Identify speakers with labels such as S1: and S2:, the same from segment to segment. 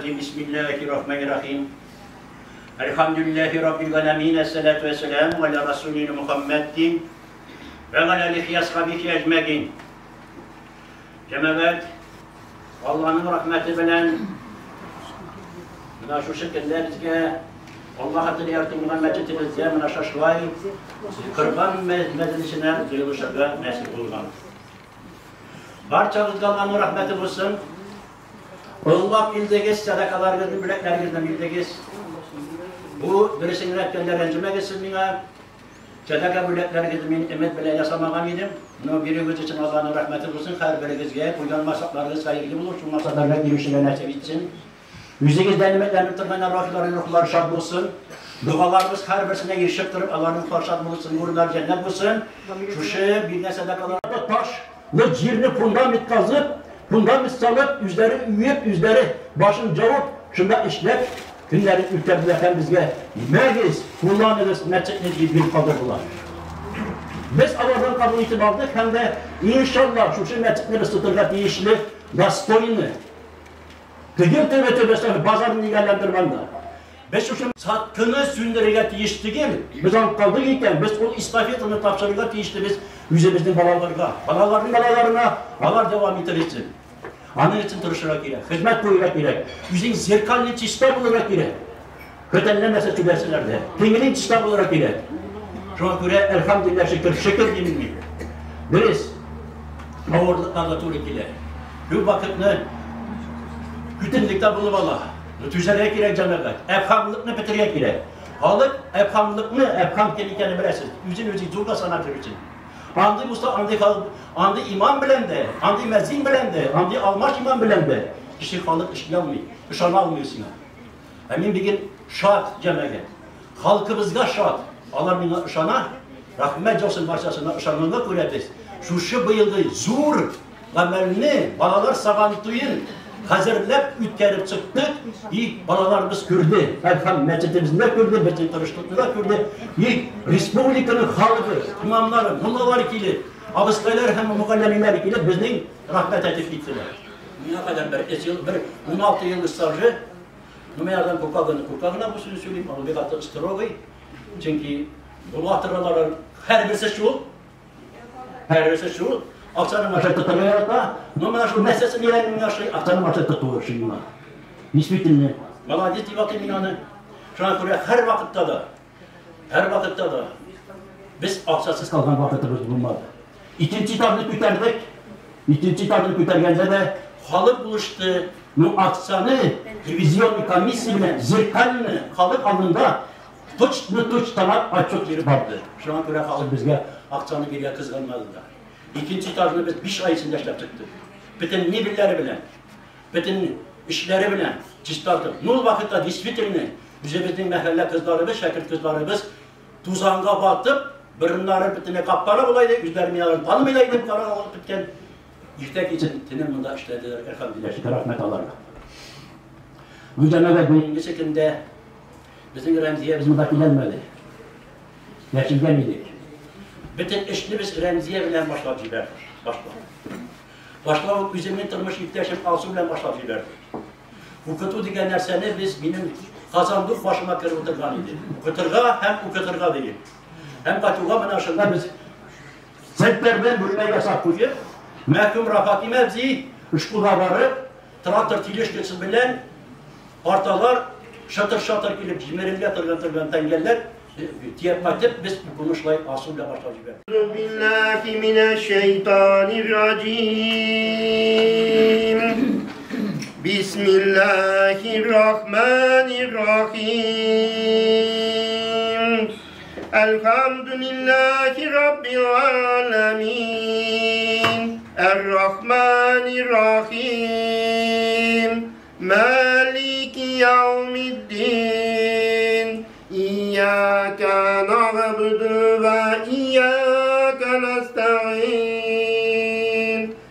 S1: Şeytanirracim. Bismillahirrahmanirrahim. Elhamdülillahi Rabbil alemin. Esselatu vesselamu ala Resulina Muhammedin ve ala alihi ashabihi ecmaîn. Cemaat, Allah'ın rahmeti bilen mına şu şekilde bizge Allah adını yaratılgan mecidimizde mına şaşlay Kırban meclisine duyuluşa nasip olgan. Barçamızga Allah'ın rahmeti olsun. Allah bildiğiniz sadakalarınızı, bileklerinizi bildiğiniz. Bu birisinin etkenler rencime mina. Sadaka bileklerinizi min emet bile yasamagan idim. Bunu biriniz için Allah'ın rahmeti olsun. Her birinizge koygan masaklarınız hayırlı olur. Şu masaklarına girişine nasip etsin. Yüzünüzden nimetlenip durgan ruhların ruhları şad olsun. Dualarımız her birisine girişip durup Allah'ın ruhları şad olsun. Nurlar cennet olsun. Şu şey bir ne sadakalarda taş ve cirini fundament kazıp, fundament salıp, yüzleri üyüp, yüzleri başını cavıp, şunda işlep, günleri ülkemizde bizge meclis kullanırız, mescidimiz gibi bir kaldırdılar. Biz Allah'dan kabul etip aldık, hem de inşallah şu mescidleri ısıtırga tiyişli, dostoyunu, Tügül tövbe tövbe bazarını ilgilendirmem de. Biz şu satkını sündürüge tiyiş değil, biz alıp kaldık iken, biz o istafetini tapşırıga tiyişti biz yüzümüzün balalarına, balaların balalarına, alar devam ettirirsin. Onun için tırışırak gerek, hizmet koyarak gerek, yüzün zerkanlı çişte bularak gerek. Kötenlemese tübersinler de, penginin çişte bularak gerek. Şuna göre elhamdülillah şükür, şükür yemin. Biz, ağırlıklarla tuğruk ile, bu vakitni bütünlükte bulup Allah. Tüzerek gerek cemaat. Efhamlıkını bitirmek gerek. Halık efhamlıkını, efham kelikeni bilesiz. Yüzün özü zorla sanatır için. Andı usta, andı halk, andı imam bilen de, andı mezin bilen de, andı almaş imam bilen de. Kişi halık işlemiyor, ışan almıyor sina. Emin bir gün şad cemaat. Halkımızga şad. Allah mina ışana, rahmet olsun başlasına ışanlığına göre şu bıyıldı zor amelini balalar sağantuyun. Hazırlap ütkərib çıxdıq, ilk balalarımız gördü, Elham mecidimizdə gördü, mecid tırışlıqda gördü. İlk respublikanın xalqı, imamları, mullaları kelib, abıstaylar hem müğəlləmlər kelib bizning rahmet etip gittiler. Ne kadar bir yıl, bir 16 yıl stajı, numayadan kokağına bu sözü söyleyeyim, ama bir katı strogoy. Çünkü bu hatıraların her birisi şu, her birisi şu. Akçanın maçı tutuyor da, numara şu meselesi niye yaşıyor? Akçanın maçı tutuyor şimdi. Nispetini. Молодец дип атыйм мин аны. Шуңа күрә һәр вакытта да, һәр вакытта да без акчасыз калган вакытыбыз булмады. Икенче этапны күтәрдек. Икенче этапны күтәргәндә дә халык булышты. Ну акчаны ревизионный комиссия белән зеркально халык алдында точно точно отчет биреп барды. Шуңа күрә халык безгә акчаны биргә кызганмады да. İkinci etajını biz 5 ay içinde işlep çıktık. Bütün mebelleri bilen, bütün işleri bilen çistardık. Nol vakitte disvitrini, bizim mahalle kızlarımız, şakir kızlarımız tuzanga batıp, burunları bütüne kapkara olaydı, yüzleri minaları tanımaylaydı, kara olup bitken. İrtek için tinin bunda işlediler, elhamdülillah, şükür rahmet Allah'a. Bu cemaat birinci şekilde bizim Remziye biz bunda gelmedi. Yaşılgan idik. Bütün işini biz Remziye bilen başlap jiberdik. Başlap. Başlap üzümün tırmış ipteşim Alsu bilen başlap jiberdik. Okutu degen narsani biz benim kazandık başıma kirib o'tirgan idi. Okuturga hem okuturga değil. Hem katuga mana shunda biz zentlar bilan bo'lma yasab qo'yib, mahkum Rafat Imabzi ushqulga borib, traktor teleshkasi bilan partalar şatır-şatır kelib jimirilga turgan tangalar tiyab qaytib biz buni shulay Alsu bilan boshlab jiberdik.
S2: Billahi mineşşeytanirracim. Bismillahirrahmanirrahim. Elhamdülillahi Rabbil alemin. Errahmanirrahim. Maliki yevmiddin. İyyâke na'budu ve iyyâke nesta'in.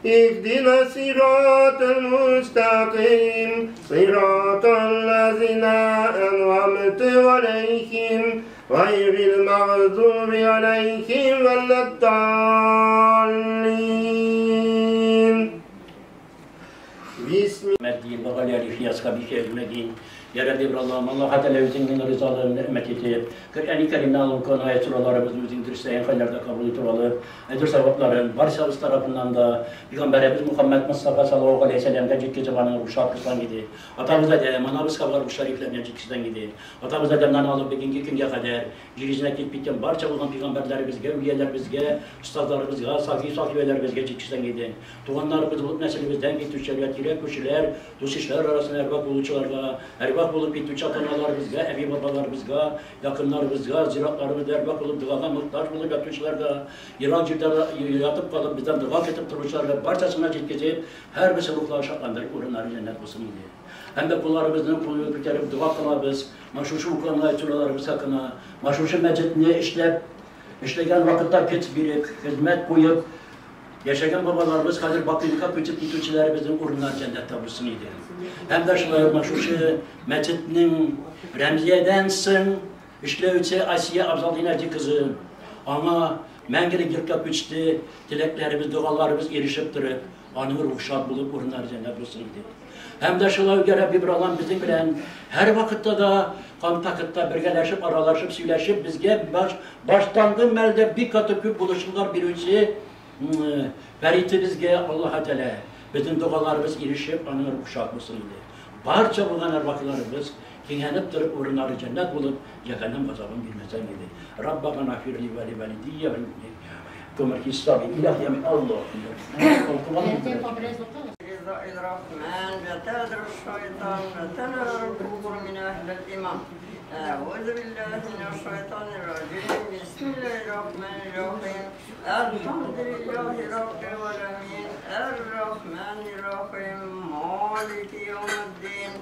S2: İhdina sıratal müstakim. Sıratal lezine en'amte aleyhim. Gayril mağdubi aleyhim veleddallin. بسم
S1: Мәддин, вә галә алиһи асхабихи әҗмәгин. Я Рабби Аллаһым, Аллаһ Тәгалә үзеңнең ризалыгын нигъмәт итеп, Коръәни Кәримнән алынган аят сүрәләребезне үзең дөрес хәлләрдә кабул итеп алып, әҗер савапларын барчабыз тарафыннан да Пәйгамбәребез Мухаммад Мустафа саллаллаһу алейһи ва сәлләмгә җиткезеп аның рухшат кылсан иде. Атабыз Адәм, анабыз Хавва рух шәрифләренә җиткезсәң иде. Атабыз Адәмнән алып бүгенге көнгә кадәр җир йөзенә килеп киткән барча булган пәйгамбәрләребезгә, әүлияләребезгә, остазларыбызга, сафи сафияләребезгә җиткезсәң иде. Туганнарыбыз булып нәселебездән китүчеләргә, тирә күршеләр, дус-ишләр арасында әрвах булучыларга, әрвах булып китүче ата-аналарыбызга, әби-бабаларыбызга, якыннарыбызга, зиратларыбызда әрвах булып догага мохтаҗ булып ятучыларга, ерак җирдә ятып калып бездән дога көтеп торучыларга барчасына җиткезеп, һәрберсе рухлары шатландырып урыннары җәннәт булсын иде. Һәм дә кулларыбызны кулга күтәреп дога кылабыз. Менә шушы укыган аят сүрәләребез хакына, менә шушы мәчетне эшләп, эшләгән вакытта көч биреп, хезмәт куеп, яшәгән бабаларыбыз хәзер бакыйлыкка күчеп китүчеләребезнең урыннары җәннәттә булсын иде. Һәм дә шулай ук менә шушы мәчетнең Рәмзиядән соң эшләүче Асия Абзалдин кызы, аңа мәңгелек йортка күчте, теләкләребез, догаларыбыз ирешеп торып, аның рухы шат булып урыннары җәннәт булсын иде. Һәм дә шулай ук, я Рабби Аллаһым, безнең белән һәр вакытта да контактта бергәләшеп, аралашып, сөйләшеп, безгә баштангы мәлдә бик каты күп булышлыклар бирүче Фәритебезгә Аллаһ Тәгалә безнең догаларыбыз ирешеп, аның рухы шат булсын иде. Барча булган әрвахларыбыз киңәнеп торып урыннары җәннәт булып, җәһәннәм газабын бирмәсәң иде. Раббана фирли ва ли валидия ва кумар хисаби илаһ я Аллаһ.
S3: الرحمن وتدر الشيطان وتنظر الكفر من أهل الإيمان. أعوذ بالله من الشيطان الرجيم. بسم الله الرحمن الرحيم. الحمد لله رب العالمين الرحمن الرحيم مالك يوم الدين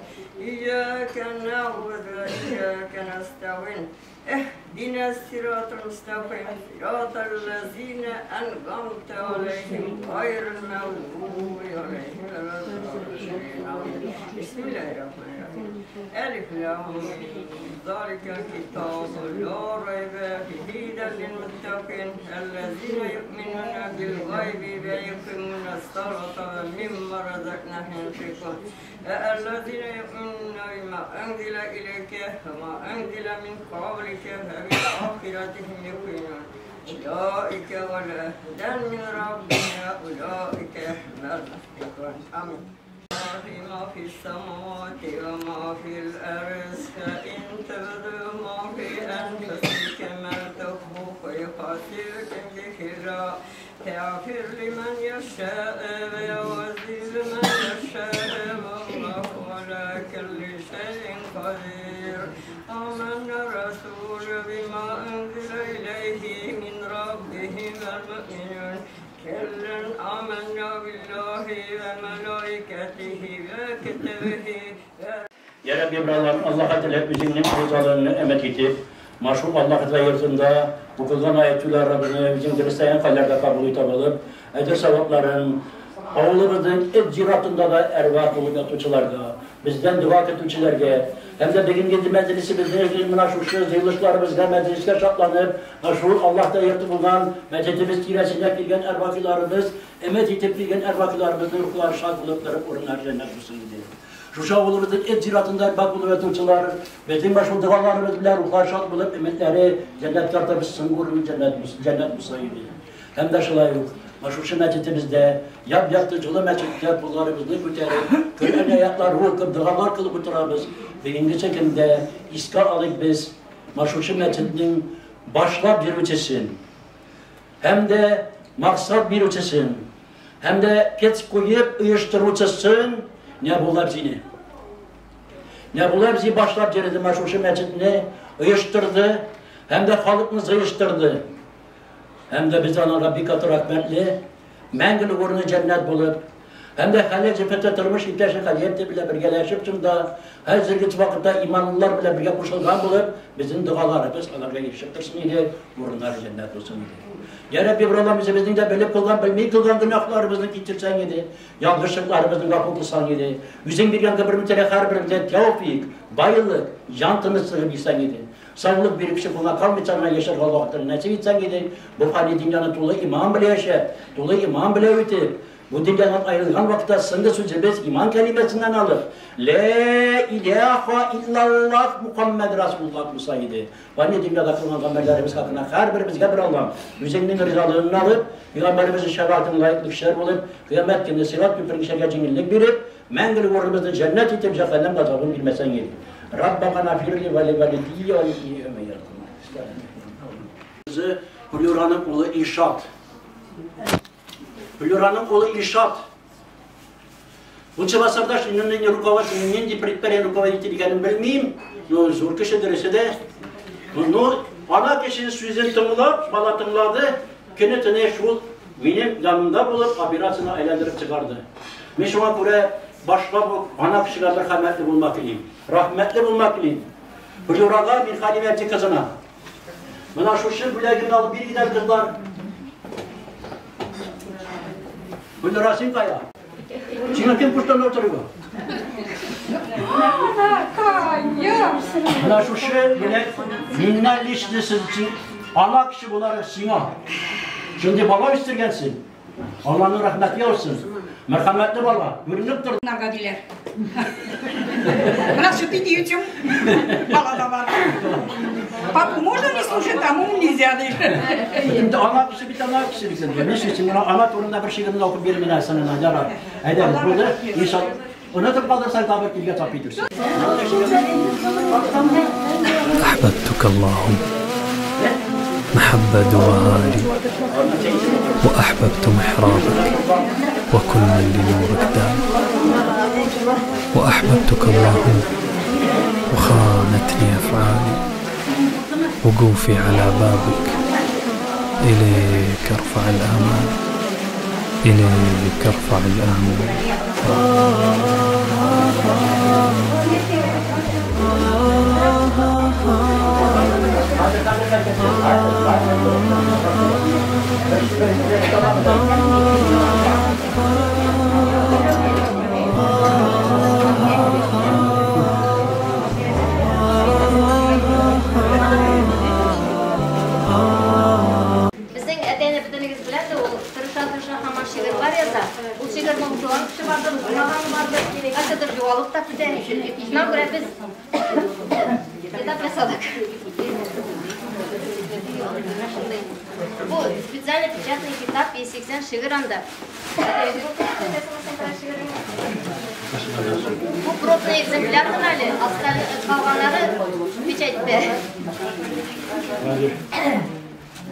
S3: إياك نعبد وإياك نستعين اهدنا الصراط المستقيم صراط الذين أنعمت عليهم غير المغضوب عليهم ولا الضالين. بسم الله الرحمن الرحيم. ألف لام ميم ذلك الكتاب لا ريب فيه هدى للمتقين الذين يؤمنون بالغيب ويقيمون الصلاة ومما رزقناهم ينفقون الذين يؤمنون بما أنزل إليك وما أنزل من قبلك وبالآخرة هم يوقنون أولئك على هدى من ربهم أولئك هم المفلحون. آمين. ما في السماوات وما في الأرض فإن تبدوا ما في أنفسكم ما تخفوا فيحاسبكم به الله يغفر لمن يشاء ويعذب من يشاء والله على كل شيء قدير. آمن الرسول بما أنزل إليه من ربه والمؤمنون كل آمنا بالله وملائكته وكتبه.
S1: Ya Rabbi Allah'ım, Allah'a Teala bizimle rızalarını emet etip, maşru Allah Teala yurdunda okulan ayetler Rabbini bizim dürüstleyen hallerde kabul etip alıp, ecir sevapların avlımızın et ciratında da ervah olup yatıcılarda, bizden dua etüçilerge, hem de bugünkü meclisi bizden münasuşu zıyılışlarımızda mecliste şartlanıp, şu Allah'ta yırtı bulunan meclisimiz tiresinde bilgen ervahlarımız, emet itip bilgen ervahlarımızın ruhları şad bulup durup orunlar cennet olsun diye. Şu avlımızın et ciratında ervah bulup yatıcılar, bizim başım dualarımız bile ruhlar şad bulup emetleri cennetlerde biz sıngur cennet musayı diye. Hem de şulay yok. Şu mecitimizde, yap yaptıcılı mecitte pullarımızı götürüp, Kur'an ayetler okuyup, dualar kılıp oturabız. Bugünkü çekimde iska alıp biz, şu mecitinin başlap bir uçesin, hem de maksat bir uçesin, hem de peç koyup uyuşturucusun, ne bular zini. Ne bular bizi başlap yeridi, şu mecitini uyuşturdu, hem de halkımızı uyuşturdu. Hem de biz ana Rabbi katı rahmetli, мәңгелек урыны җәннәт булып, һәм дә хәләл җефеттә тормыш иптәше Хәлият белән бергәләшеп шунда хәзерге вакытта иманлылар белән бергә кушылган булып, безнең догаларыбыз аларга ирешеп торсын иде, урыннары җәннәт булсын иде. Я Рабби, Аллаһым, безнең дә белеп кылган, белмей кылган гөнаһларыбызны кичерсәң иде, ялгышлыкларыбызны гафу кылсаң иде. Үзең биргән гомер һәрберебезгә тәүфик, байлык, җан тынычлыгы бирсәң иде. Саулык биреп шифаңа калмыйча гына яшәргә Аллаһ Тәгалә нәсип итсәң иде. Бу фани дөньяны тулы иман белән яшәп, тулы иман белән үтеп, Бу дөньядан аерылган вакытта соңгы сүзебез иман кәлимәсеннән алып, Лә иләһа иллаллаһ Мухаммәд Расулуллаһ булса иде. Фани дөньяда кылган гамәлләребез хакына һәрберебезгә бер Аллам үзеңнең ризалыгыңны алып, пәйгамбәребезнең шәфәгатен лаеклы кешеләр булып, кыямәт көне сират күперен кичәргә җиңеллек биреп, мәңгелек урыныбызны җәннәт итеп, җәһәннәм газабын бирмәсәң иде. Раббана фирли ва ли валидийя ва ли Флюраның улы Илшат. Флюраның улы Илшат. Лучше басарда нинди руководитель, нинди предприятие руководитель икәнен белмим, но зур кеше дөресе дә. Но ана кешенең сүзен тыңлап, бала тыңлады, көне төне шул минем янымда булып, операцияне әйләндереп чыгарды. Мин шуңа күрә башлап ук ана кешегә мәрхәмәтле булма телим. Рәхмәтле булма телим. Флюрага Мирхалим әти кызына. Менә шушы бүләгемне алып бирегез әле, кызлар. Гөлнара, син кая? Сиңа кем куштан утырырга? Менә шушы бүләк миннән лично сез ана кеше буларак сиңа. Шундый бала үстергәнсең. Алланың рәхмәте яусын. Мәрхәмәтле бала, күренеп тор.
S4: Нарга диләр. Менә шуты дию бала да бар. Папу можно не слушать, а маму нельзя, ди.
S1: Инде ана кеше бит ана кеше бит инде. Нишлисең, син менә ана турында бер шигырьне укып бир менә сынына, ярар. Әйдә, булды. Иншалла. Онытып калдырсаң, тагы килгә тап итәрсең.
S5: أحببتك اللهم محبة دوالي وأحببت محرابك وكل من لنورك دال وأحببتك اللهم وخانتني أفعالي وقوفي على بابك إليك أرفع الآمال إليك أرفع الآمال.
S6: Безнең әтәйне бөтенегез беләсез, ул тырыша-тырыша һаман шигырьләр яза. Ул шигырьне укыган кеше бардыр, укымаганы бардыр. Кайсыдыр югалып та китә. Шуңа күрә без китап ясадык. Бу специально печатный китап, 180 шигырь анда. Бу пробный экземпляр гына әле, калганнары печатьтә.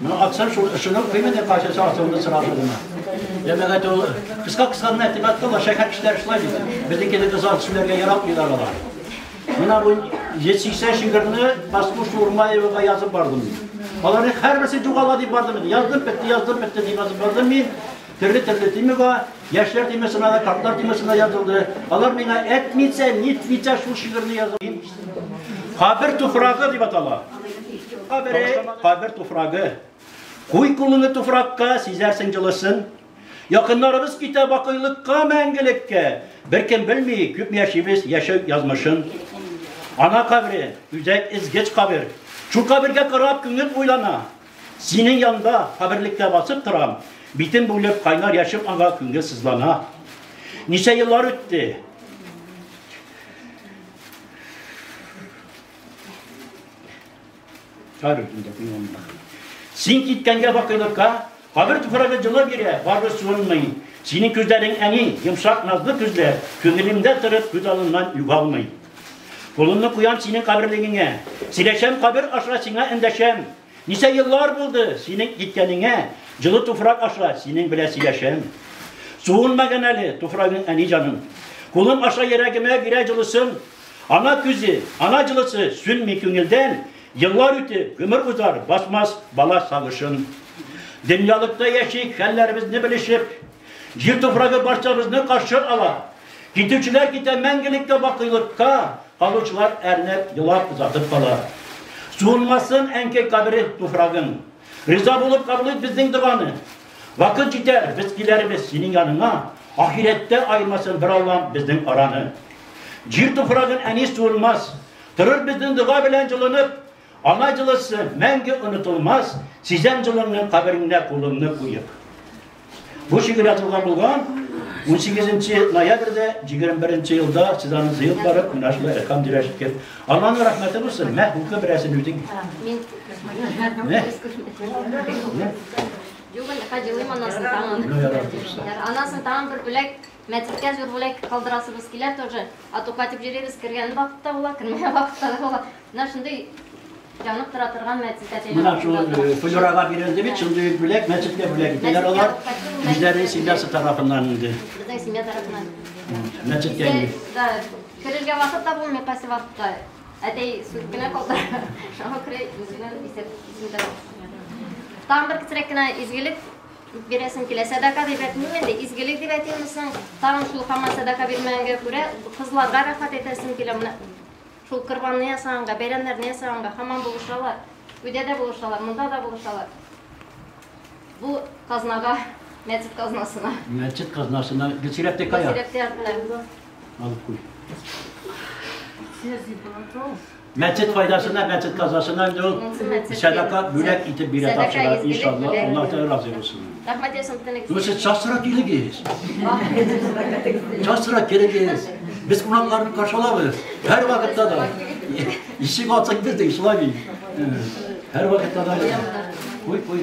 S1: Менә атсам шул шуны кыймы дип кайсы асылды сразу гына. Җәмәгать ул кыска-кыска гына әйтеп кала, шәһәр кешеләре шулай бит. Безнеке дә озак сөйләргә яратмыйлар алар. Менә бу 180 шигырьне Басмуш Урмаевага язып бардым. Аларның һәрберсе югала дип бардым. Яздым, бетте, яздым, бетте дип язып бардым мин. Төрле-төрле темага, яшьләр темасына да, картлар темасына язылды. Алар миңа әйтмичә, нитмичә шул шигырьне язып. Кабер туфрагы дип атала. Кабере, кабер туфрагы. Куй кулыңны туфракка, сизәрсең җылысын. Якыннарыбыз китә бакыйлыкка, мәңгелеккә. Беркем белми, күп яшибез яшәү язмышын. Ана кабре, үзәк изгеч кабер. Шул кабергә карап күңел уйлана. Синең янда каберлектә басып торам. Битем бүлеп кайнар яшем ага күңел сызлана. Ничә еллар үтте. Син киткәнгә бакыйлыкка, кабер туфрагы җылы бирә, барыбер суынмый. Синең күзләрең әни, йомшак назлы күзләр, күңелемдә торып күз алдымнан югалмый. Кулымны куям синең каберлегеңә, сөйләшәм кабер аша сиңа эндәшәм. Ничә еллар булды синең киткәнеңә, җылы туфрак аша синең белән сөйләшәм. Суынмаган әле туфрагың әни җаным. Кулым аша йөрәгемә бирә җылысын. Ана күзе, ана җылысы сүнми күңелдән. Еллар үтеп, гомер узар, басмас бала сагышын. Дөньялыкта яшик, хәлләребезне белешеп, җир туфрагы барчабызны каршы ала. Китүчеләр китә мәңгелеккә бакыйлыкка, калучылар әрнеп, елап озатып кала. Суынмасын әнкәй кабере туфрагың. Риза булып кабул ит безнең доганы. Вакыт җитәр, без киләрбез синең яныңа. Ахирәттә аермасын бер Аллам безнең араны. Җир туфрагын әни суынмас. Торыр безнең дога белән җылынып, ана җылысы мәңге онытылмас, сизәм җылыңны кабереңдә кулымны куеп. Бу шигырь язылган булган 18 ноябрьдә 21 елда сез аны җыеп барып, менә шулай әлхәмдүлилләһ шөкер. Алланың рәхмәте булсын. Мә, укы берәрсен үзең.
S6: Мин
S1: Не?
S6: Юк, хаҗилыйм анасын тагын.
S1: Ну, ярар булса.
S6: Анасын тагын бер бүләк, мәчеткә зур бүләк калдырасыбыз килә тоже. А то кайтып йөрибез, кергән вакытта була, кермәгән вакытта да була. Менә шундый янып тора торган мәчет.
S1: Менә шул Флюрага бирелде бит, шундый бүләк, мәчеткә бүләк итәләр алар. Үзләре семьясы тарафыннан инде.
S6: Безнең семья тарафыннан.
S1: Мәчеткә инде.
S6: Да, керергә вакыт та булмый кайсы вакытта. Әтәй сүз генә калдыра. Шуңа күрә үзеннән исәп исемдә. Тагын бер кечерәк кенә изгелек бирәсем килә. Сәдака дип әйтмим инде, изгелек дип әйтимме соң? Тагын шул һаман сәдака бирмәгәнгә күрә кызларга рәхмәт әйтәсем килә. Менә шул корбанны ясаганга, бәйрәмнәрне ясаганга һаман булышалар. Өйдә дә булышалар, монда да булышалар. Бу казнага, мәчет казнасына.
S1: Мәчет казнасына Гөлсирәп тә кая?
S6: Гөлсирәп тә артына.
S1: Алып куй. Мәчет файдасына, мәчет казнасына инде ул сәдака бүләк итеп бирә тапшыра, иншалла. Аллаһ Тәгалә разый булсын.
S6: Рәхмәт яусын бөтенегезгә.
S1: Ну, сез часрак килегез. Часрак килегез. Без кунакларны каршы алабыз. Һәр вакытта да. Ишек ачык безнең, шулай бит. Һәр вакытта да. Куй, куй.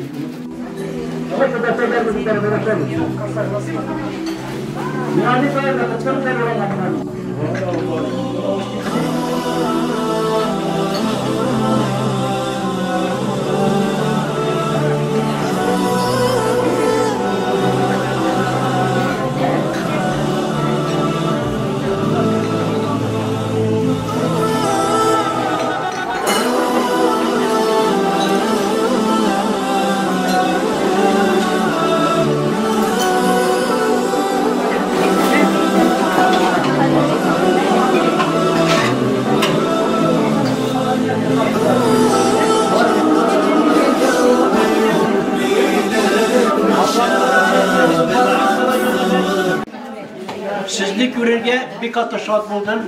S1: Сезне күрергә бик каты шат булдым.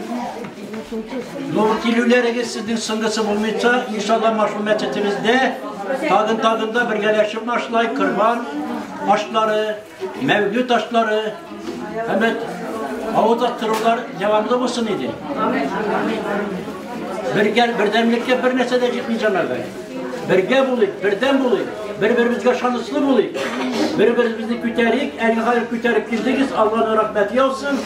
S1: Бу килүләрегез сезнең соңгысы булмыйча, иншалла машу мәчетебездә тагын да бергәләшеп машлай корбан ашлары, мәүлүд ашлары, һәм авыз аттырулар дәвамлы булсын иде. Бергә бердәмлеккә бер нәрсә дә җитми җанагай. Бергә булыйк, бердәм булыйк, бер-беребезгә ышанычлы булыйк. Бер-беребезне күтәрик, әле хәзер күтәреп килдегез, Аллаһның рәхмәте яусын.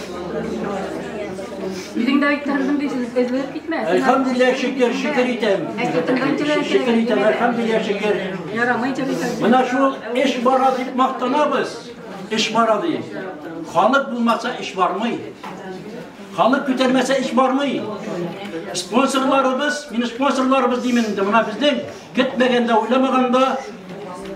S7: Үзең дә әйттердем дисез, эзләп китмә.
S1: Әлхәмдүлилләһ, шөкер, шөкер итәм. Шөкер итәм, әлхәмдүлилләһ, шөкер.
S7: Ярамый җәбитә.
S1: Менә шул эш бара дип мактанабыз. Эш бара дип. Халык булмаса эш бармый. Халык күтәрмәсә эш бармый. Спонсорларыбыз, мин спонсорларыбыз димен инде. Менә безнең көтмәгәндә, уйламаганда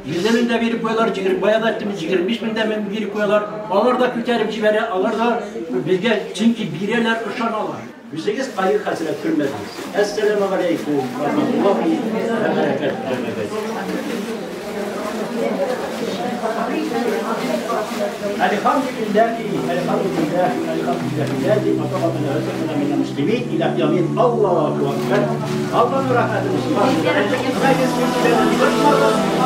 S1: 100 мең дә биреп куялар, бая да әйттем, 25 мең дә биреп куялар. Алар да күтәреп җибәрә, алар да безгә, чөнки бирәләр, ышаналар. Үзегез кайгы хәсрәт күрмәдегез. Әссәламу алейкум ва рахматуллахи ва баракатуһ. Elhamdülillahi, elhamdülillahi, elhamdülillahi. Atamadan rızkına minel muslimin ila kıyamet. Allahu Ekber. Allah'ın rahmeti olsun. Herkes birbirine